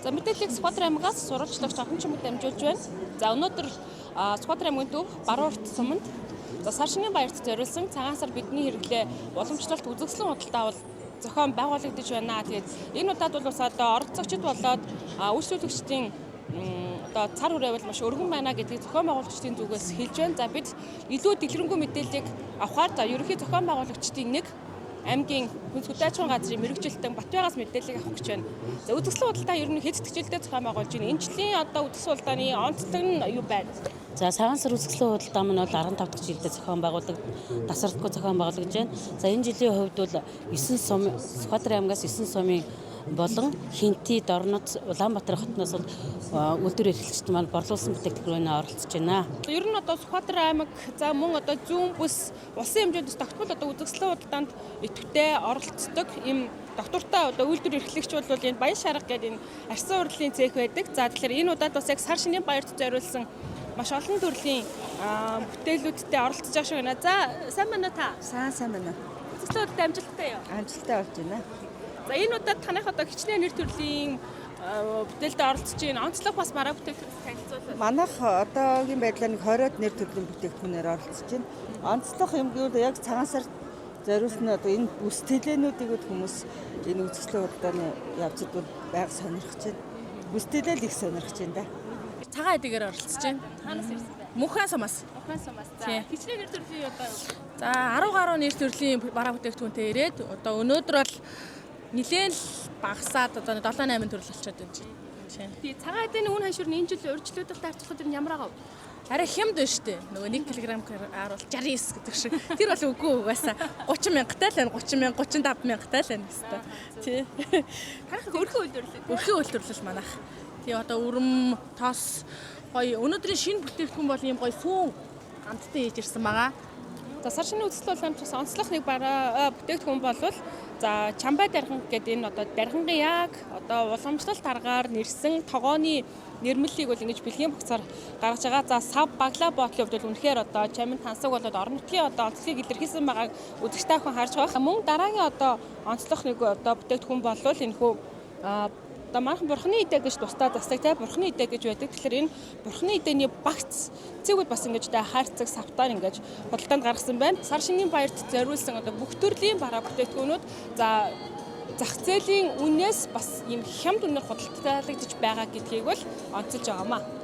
За, мэдээллийг Сүхбаатар аймагаас сурвалжлагч Алтан Чимэг дамжуулж байна. За, өнөөдөр Сүхбаатар аймгийн төв Баруун урт суманд, за, сар шинийн баярт зориулсан цагаан сар бидний хэрэглээ уламжлалт үзэсгэлэн худалдаа авал зохион байгуулагдаж байна. Тэгээд энэ удаад бол бас одоо оролцогчид болоод үйлчлүүлэгчдийн одоо цар хүрээвэл маш өргөн байна гэдгийг зохион байгуулагчдын зүгээс хэлж байна. За, бид илүү дэлгэрэнгүй мэдээллийг авахаар, за, ерөнхий зохион байгуулагчдын нэг, аймгийн хүнс хөдөө аж ахуйн газрын мэргэжилтэн Батбягаас мэдээллийг авах гэж байна. За, үзэсгэлэн худалдаа ер нь хэд дэх жилдээ зохион байгуулж байна? Энэ жилийн одоо үзэсгэлэн худалдааны онцлог нь юу байна? За, цагаан сар үзэсгэлэн худалдаа маань бол 15 дахь жилдээ зохион байгуулаг тасралтгүй зохион байгуулагдаж байна. За, энэ жилийн хувьд бол 9 сум, Сүхбаатар аймгаас 9 сумын болон Хэнти, Дорнод, Улаанбаатар хотноос бол үйлдвэр эрхлэгчид маань борлуулсан бүтээгдэхүүнээ оролцож байна. Ер нь одоо Сүхбаатар аймаг, за, мөн одоо зүүн бүс улсын хэмжээнд бас тогтмол одоо үзэсгэлэн худалдаанд идэвхтэй оролцдог ийм доктортой одоо үйлдвэр эрхлэгч бол энэ Баян шарга гэдэг энэ арьсан хурлын цех байдаг. За, тэгэхээр энэ удаад бас яг сар шинийн баярт зориулсан маш олон төрлийн бүтээлүүдтэй оролцож байгаа шиг байна. За, сайн байна уу та? Сайн, сайн байна. Үзэсгэлэн худалдаа амжилттай юу? Амжилттай болж байна. За, энэ удаад танайх одоо хичнээн нэр төрлийн бүтээлдээ оролцож байна. Онцлог бас бараа бүтээгдэхүүнээс танилцуулбал. Манайх одоогийн байдлаар нэг 20-од нэр төрлийн бүтээгдэхүүнээр оролцож байна. Онцлог юм гэвэл яг цагаан сард зориулсан одоо энэ бүс тэлээнүүдийг бол хүмүүс энэ үзэсгэлэн худалдааны явцад бол байга сонирхож байна. Бүс тэлээ л их сонирхож байна да. Цагаан эдэгээр оролцож байна. Хаанаас ирсэн бэ? Мөнхөн сумаас. Ухаан сумаас. За, Тий. хичнээн нэр төрлийн одоо За, 10 гаруй нэр төрлийн бараа бүтээгдэхүүнтэй ирээд одоо өнөөдөр бол нилээн л багасаад одоо 7 8 төрөл болчиход байна. Тий. Тий, цагаан эдэний үн ханшир нь энэ жил урьдчилуудтай харьцуулахад ер нь ямар байгаа вэ? Арай хямд байна шүү дээ. Нөгөө 1 кг аар бол 69 гэдэг шиг. Тэр бол үгүй угаасаа 30 мянгатай л байна. 30 мянга, 35 мянгатай л байна гэсэн. Тий. Танайх өрхөн үйлдвэрлэл, тий. Өрхөн үйлдвэрлэл манайх. Тий, одоо өрөм, тос гоё, өнөөдрийн шинэ бүтээгдэхүүн бол ийм гоё сүүн гамттай хийж ирсэн байгаа. За, сар шинийн үзэсгэлэн худалдаанд бас онцлог нэг бараа бүтээгдэхүүн болвол, за, чамбай дархан гэдэг энэ одоо дархангийн яг одоо уламжлалт аргаар нэрсэн тогооны нэрмлэлийг бол ингэж бэлгийн багцаар гаргаж байгаа. За, сав баглаа ботлын хувьд бол үнэхээр одоо чамин тансаг болоод орон нутгийн одоо онцлогийг илэрхийлсэн байгааг үзэгч та бүхэн харж байгаа. Мөн дараагийн одоо онцлог нэг одоо бүтээгдэхүүн болвол энэхүү одоо манайхан бурхны идэ гэж тусдаа засдаг, те, бурхны идэ гэж байдаг. Тэгэхээр энэ бурхны идэний багц цэгүүд бас ингэж тэ хайрцаг савтаар ингэж худалдаанд гаргасан байна. Сар шинийн баярт зориулсан одоо бүх төрлийн бараа бүтээгдэхүүнүүд, за, зах зээлийн үнээс бас ийм хямд үнээр худалдаалагдаж байгаа гэдгийг бол онцолж байгаамаа.